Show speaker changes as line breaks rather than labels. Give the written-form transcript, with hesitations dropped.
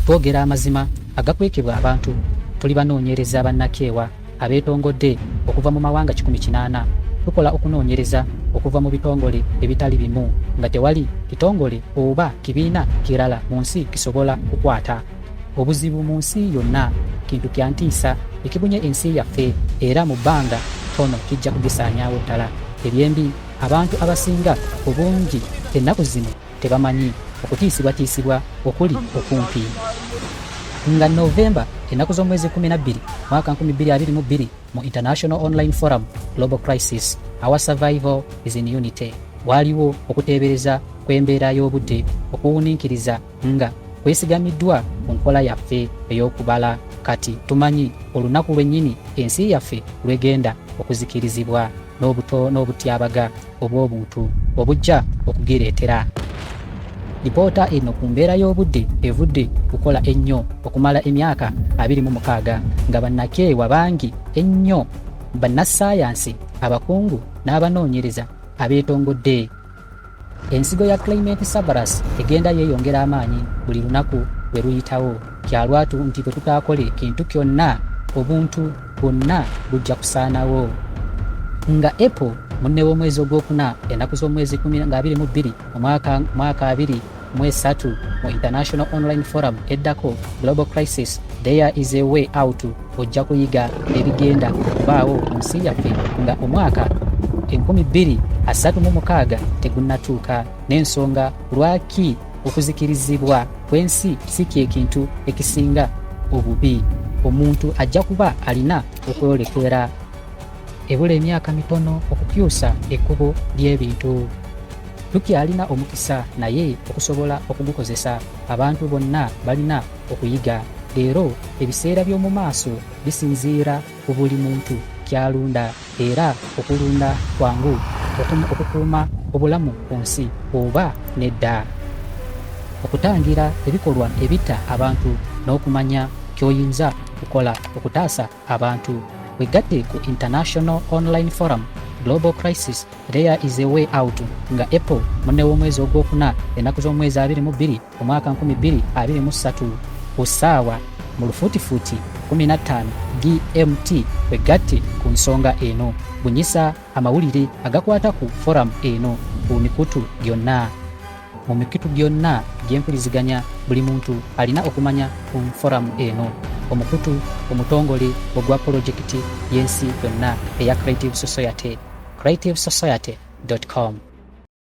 Twogera amazima agakwekebwa abantu. Tuli banoonyereza bannakyewa abeetongodde okuva mu mawanga 180. Tukola okunoonyereza okuva mu bitongole ebitali bimu nga tewali kitongole oba kibiina kirala mu nsi kisobola kukwata. Obuzibu mu nsi yonna kintu kya ntiisa ekibunye ensi yaffe era mu bbanga ttono kijja kugisaanyaawo ddala. Ebyembi, abantu abasinga obungi ennaku zino tebamanyi okutiisibwatiisibwa okuli okumpi. Nga Novemba ennaku z'omwezi 12 mwaka 2022 mu International Online Forum Global Crisis Our Survival is in Unity waaliwo okuteebereza kw'embeera y'obudde okuwuniikiriza nga kwesigamiddwa ku nkola yaffe ey'okubala. Kati tumanyi olunaku lwennyini ensi yaffe lw'egenda okuzikirizibwa n'obutyabaga obw'obuntu obujja okugireetera. Lipoota eno ku mbeera y'obudde evudde kukola ennyo okumala emyaka 26 nga bannakyewa bangi ennyo, bannassaayansi, abakungu n'abanoonyereza abeetongodde. Ensigo ya Climate Cerberus egenda yeeyongera amaanyi buli lunaku lwe luyitawo. Kya lwatu nti bwe tutaakole kintu kyonna, obuntu bwonna bujja kusaanawo. Nga April munne w'omwezi ogwokuna ennaku z'omwezi 22 omwaka mwaka 23 mu International Online Forum eddako Global Crisis There is a way out ojja kuyiga ebigenda okubaawo mu nsi yaffe nga omwaka 2036 tegunnatuuka n'ensonga lwaki okuzikirizibwa kw'ensi si kye kintu ekisinga obubi omuntu ajja kuba alina okwolekera. Ebula emyaka mitono okukyusa ekkubo ly'ebintu. Tukyalina omukisa naye okusobola okugukozesa, abantu bonna balina okuyiga. Leero, ebiseera by'omu maaso bisinziira ku buli muntu ky'alunda era okulunda kwangu okukuuma obulamu ku nsi oba nedda. Okutangira ebikolwa ebitta abantu n'okumanya ky'oyinza okukola okutaasa abantu. Wegatte ku International Online Forum Global Crisis There is a way out nga April munne w'omwezi ogwokuna ennaku z'omwezi 22 omwaka 2023 ku ssaawa mu lufuutifuuti 15 GMT. Wegatte ku nsonga eno. Bunyisa amawulire agakwata ku forum eno ku mikutu gyonna. Mu mikitu gyonna gy'empuliziganya buli muntu alina okumanya ku forum eno, omukutu omutongole ogwa polojekiti y'ensi yonna eya Creative Society, creativesociety.com.